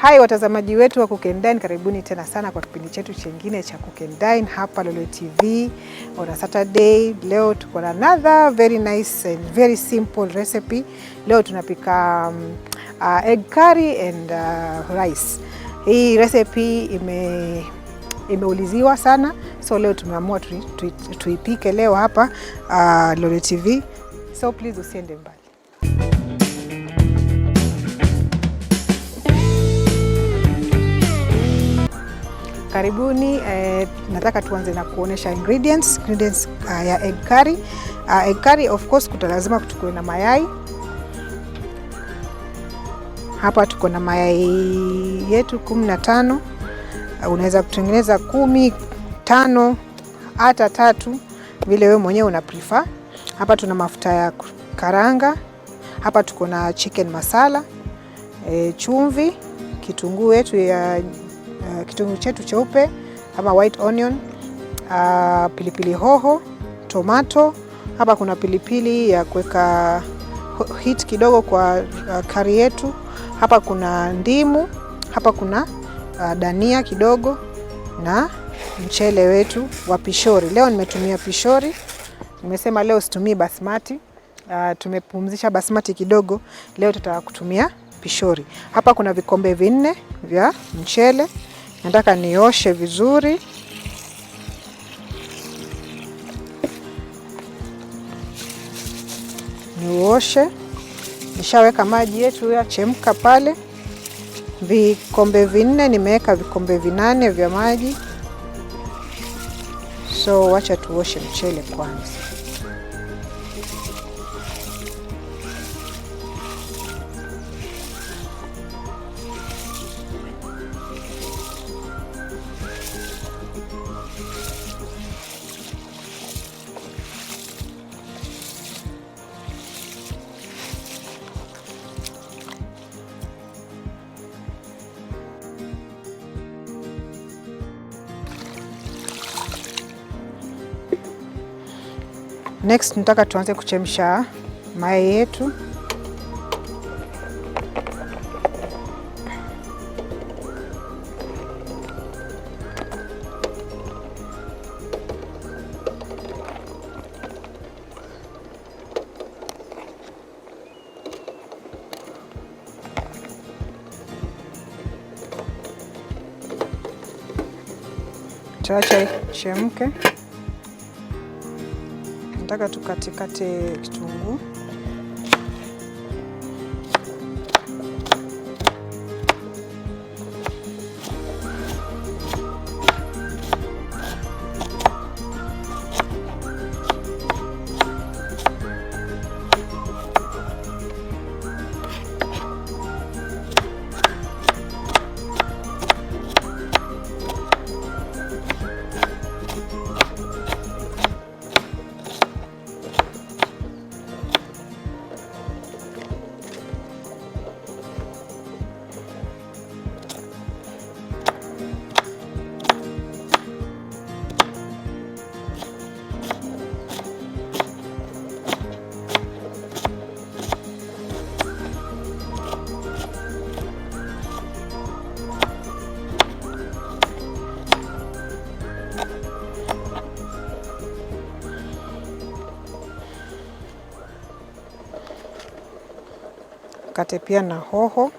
Hai watazamaji wetu wa Cook and Dine, karibuni tena sana kwa kipindi chetu chengine cha Cook and Dine hapa Lolwe TV on a Saturday. Leo tuko na another very nice and very simple recipe. Leo tunapika egg curry and rice. Hii recipe imeuliziwa sana, so leo tumeamua tuipike leo hapa Lolwe TV, so please usiende mbali. Karibuni. Nataka tuanze na kuonesha ingredients ya egg curry. Egg curry, of course, kuta lazima tukuwe na mayai. Hapa tuko na mayai yetu 15. Unaweza kutengeneza 10, 5, hata 3, vile wewe mwenyewe una prefer. Hapa tuna mafuta ya karanga. Hapa tuko na chicken masala, chumvi, kitunguu yetu ya kitunguu chetu cheupe ama white onion, pilipili hoho, tomato. Hapa kuna pilipili ya kuweka heat kidogo kwa curry yetu. Hapa kuna ndimu, hapa kuna dania kidogo na mchele wetu wa pishori. Leo nimetumia pishori. Nimesema leo situmii basmati. Tumepumzisha basmati kidogo, leo tutataka kutumia pishori. Hapa kuna vikombe 4 vya mchele. Nataka nioshe vizuri. Nioshe. Nishaweka maji yetu yachemka pale. Vikombe 4, nimeweka vikombe 8 vya maji. So wacha tuoshe mchele kwanza. Next nataka tuanze kuchemsha mayai yetu. Tuache chemke. Nataka tukatikate kitunguu. Kate pia na hoho.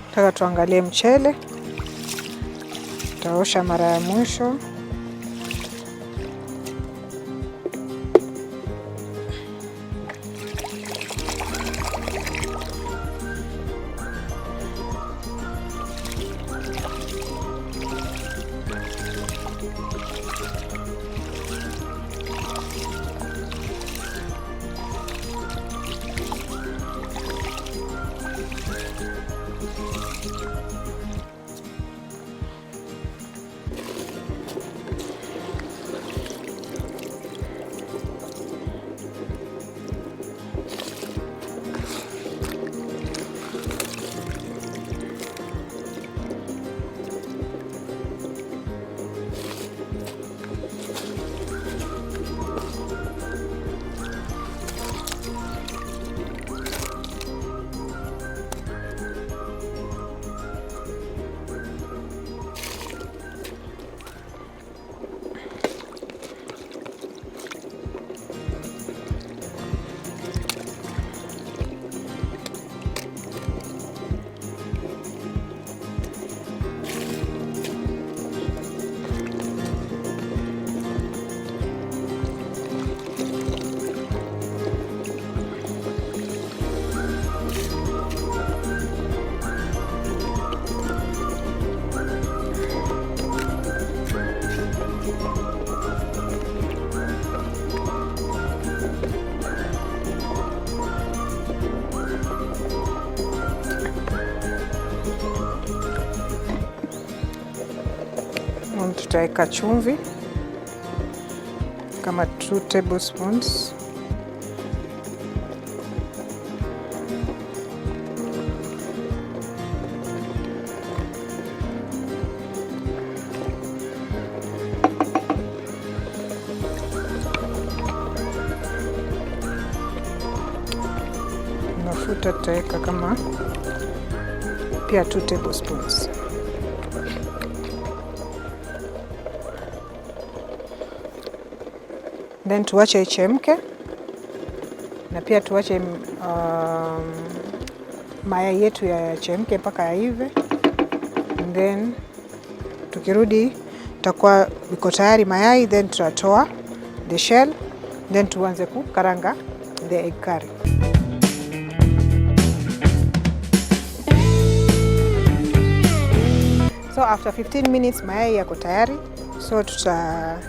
Nataka tuangalie mchele. Tutaosha mara ya mwisho. Tutaweka chumvi kama 2 tablespoons. Mafuta tutaweka kama pia 2 tablespoons. Then tuache ichemke, na pia tuache mayai yetu yachemke mpaka yaive. And then tukirudi tutakuwa iko tayari mayai, then tutatoa the shell, then tuanze kukaranga the egg curry. So after 15 minutes mayai yako tayari, so tutatoa.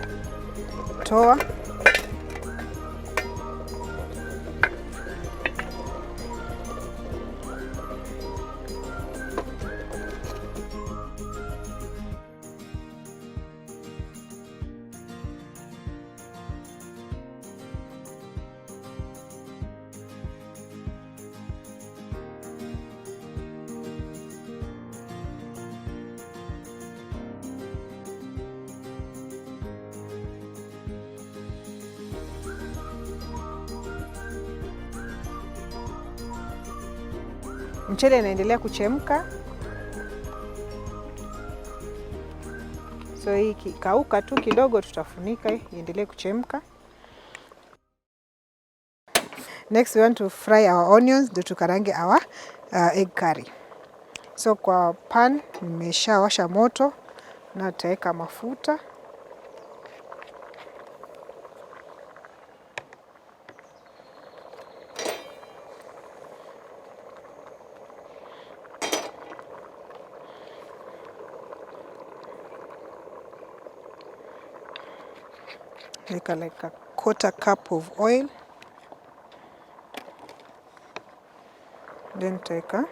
Mchele inaendelea kuchemka. So hii ikikauka tu kidogo tutafunika iendelee kuchemka. Next we want to fry our onions ndio tukarange our egg curry. So kwa pan nimeshawasha moto na tutaweka mafuta. Weka like a quarter cup of oil. Then tutaweka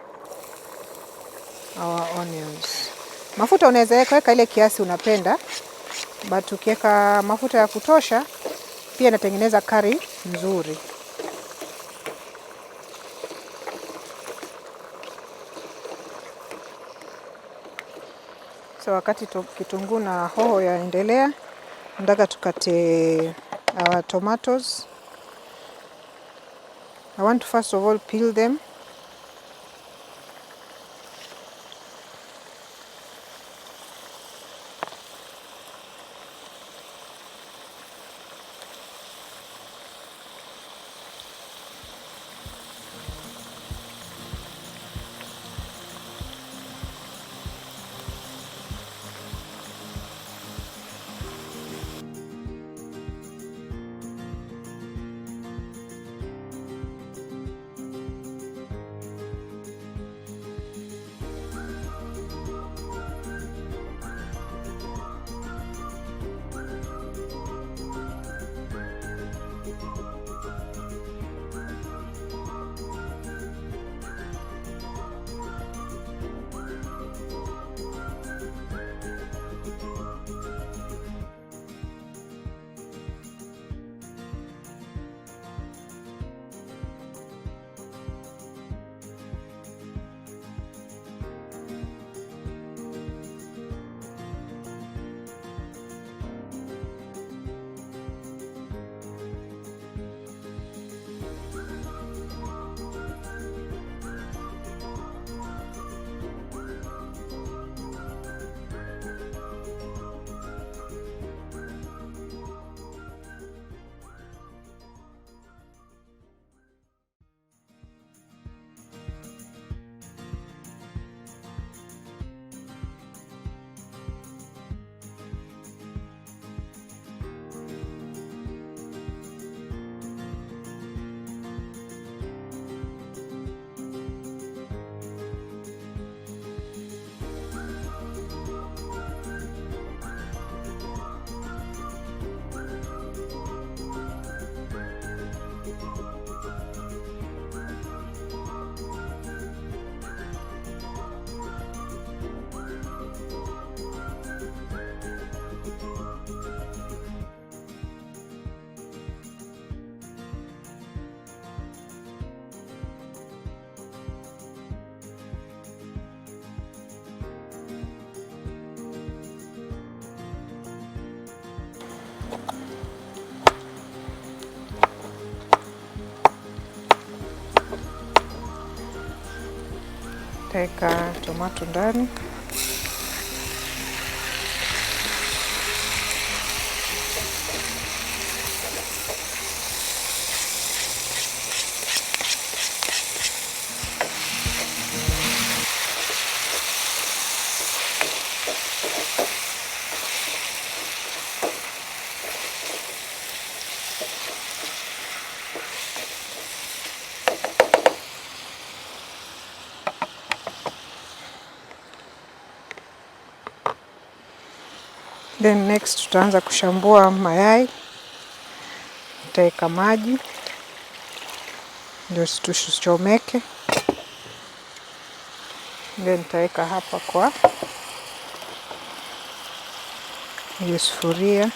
our onions. Mafuta unaweza weka ile kiasi unapenda, but ukiweka mafuta ya kutosha pia inatengeneza curry nzuri. So wakati kitunguu na hoho yaendelea, nataka tukate our tomatoes. I want to first of all peel them. Taweka tomato ndani. Then next tutaanza kushambua mayai. Nitaweka maji ndio tusichomeke. Then nitaweka hapa kwa hiyo sufuria.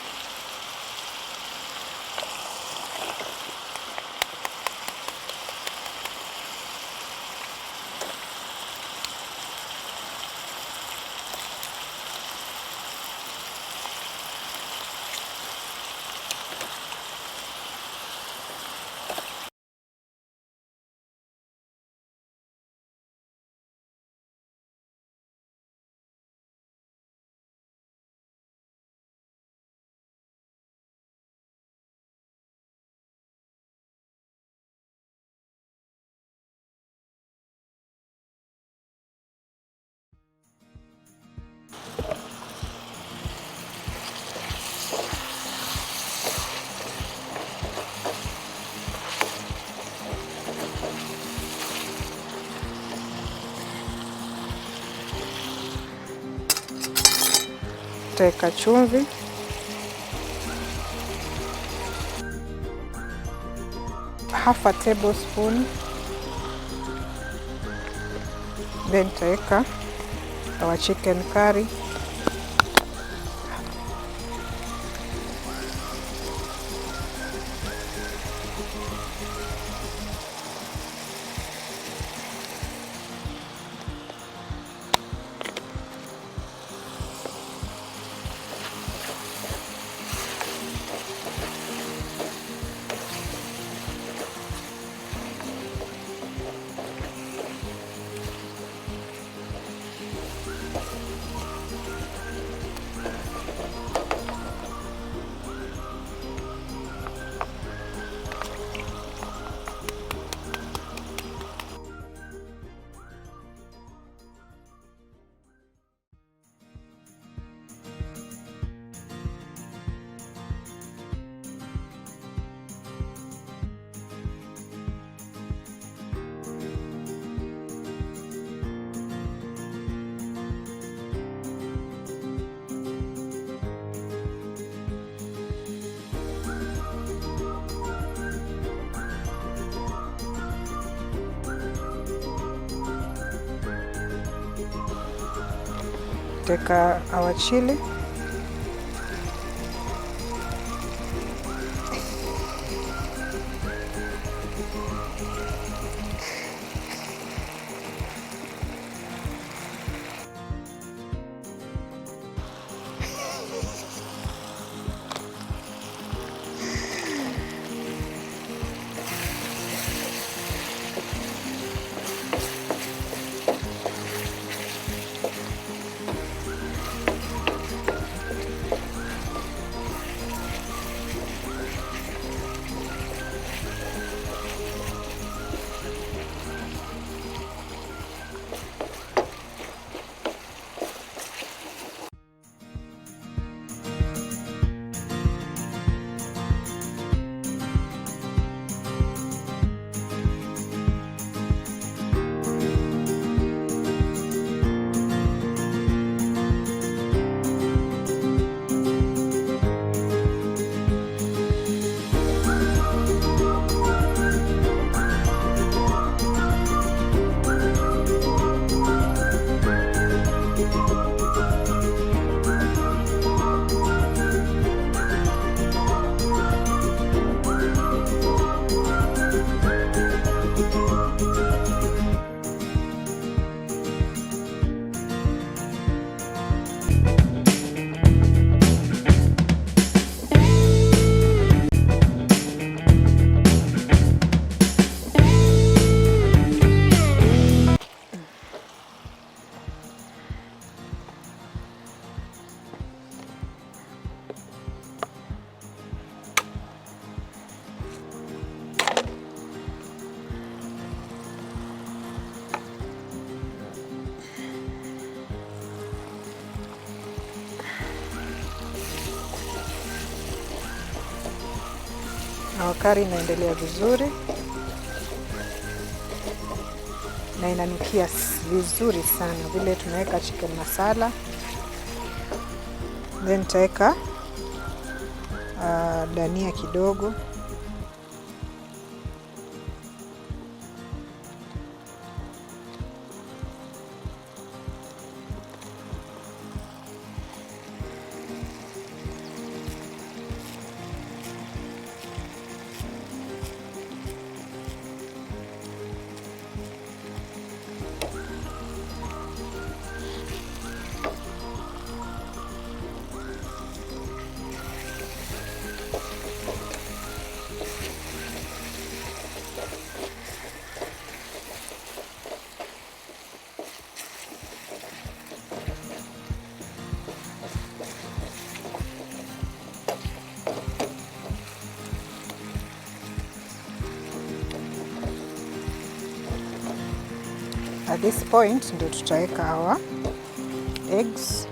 Nitaweka chumvi. Half a tablespoon. Then nitaweka our chicken curry. Nitaweka our chili. Our curry inaendelea vizuri na inanukia vizuri sana vile tumeweka chicken masala. Then nitaweka dania kidogo. At this point ndio tutaweka our eggs.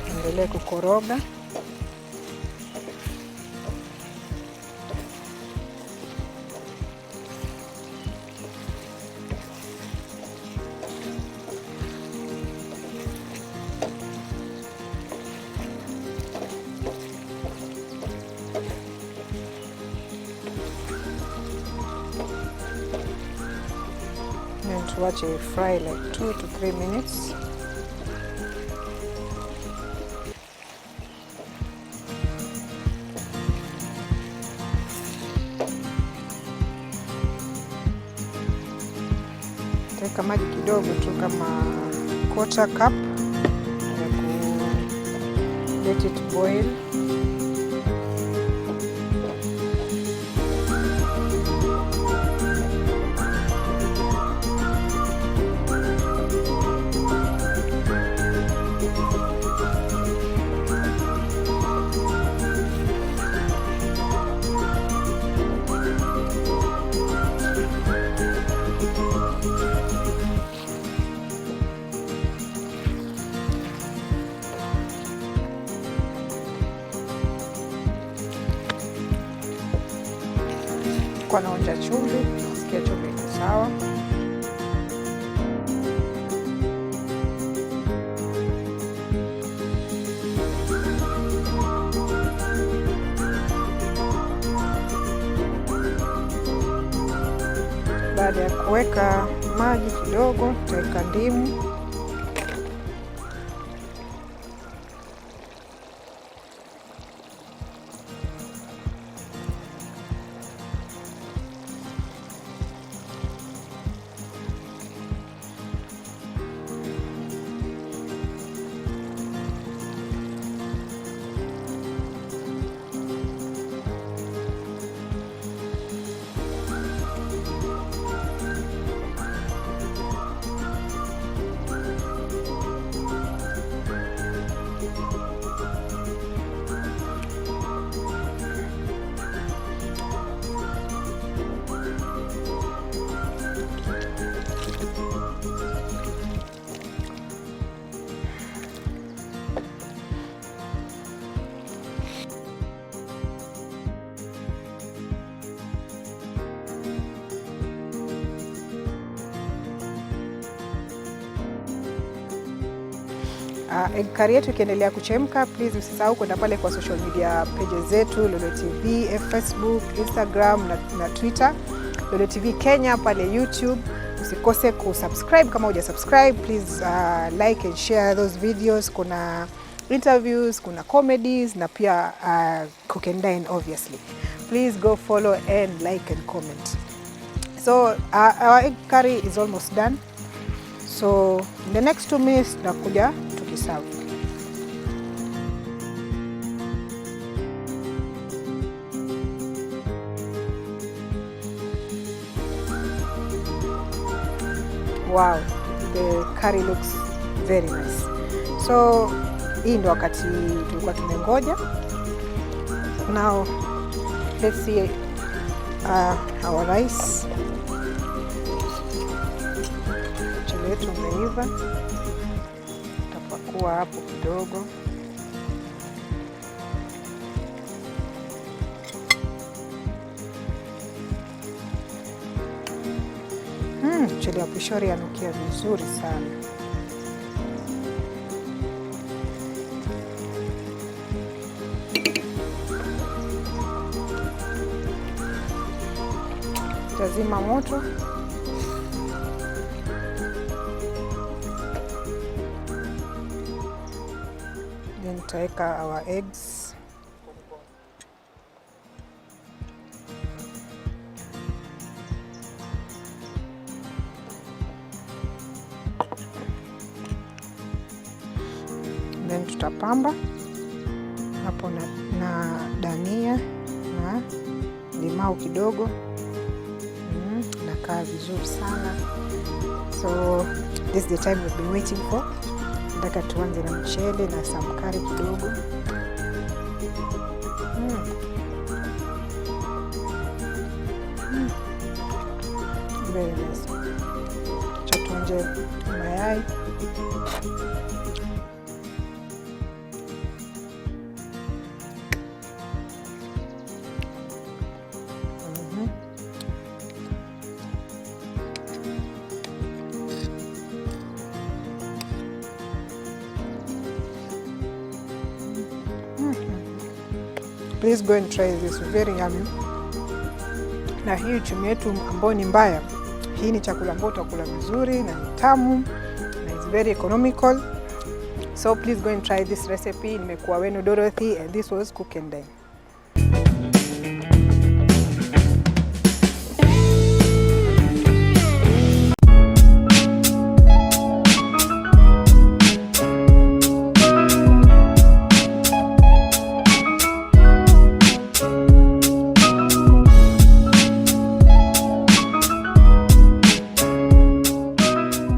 Endelee kukoroga. And watch it fry like 2 to 3 minutes. Teka maji kidogo tu kama quarter cup ya ku let it boil. Kwa naonja chumvi, nasikia chumvi iko sawa. Baada ya kuweka maji kidogo, tutaweka ndimu. Egg curry yetu ikiendelea kuchemka, please usisahau kwenda pale kwa social media pages zetu Lolwe TV, Facebook, Instagram na Twitter. Lolwe TV Kenya pale YouTube. Usikose kusubscribe kama hujasubscribe, please like and share those videos. Kuna interviews, kuna comedies na pia cook and dine obviously. Please go follow and like and comment. So our egg curry is almost done. So in the next 2 minutes tunakuja tukiserve. Wow, the curry looks very nice. So Hii ndio wakati tulikuwa tumengoja. Now let's see our rice. Mchele wetu umeiva, utapakua hapo kidogo. Mchele wa pishori yanukia vizuri sana. Tazima moto. Then tutaweka our eggs. Then tutapamba hapo na dania na limau kidogo. Nakaa vizuri sana. So this is the time we've been waiting for. Nataka tuanze na mchele na samkari kidogo. Very nice. Acha tuonje mayai. Please go and try this, very yummy. Na hii uchumi wetu ambao ni mbaya, hii ni chakula ambao utakula vizuri na ni tamu na it's very economical. So please go and try this recipe. Nimekuwa wenu Dorothy and this was Cook and Dine.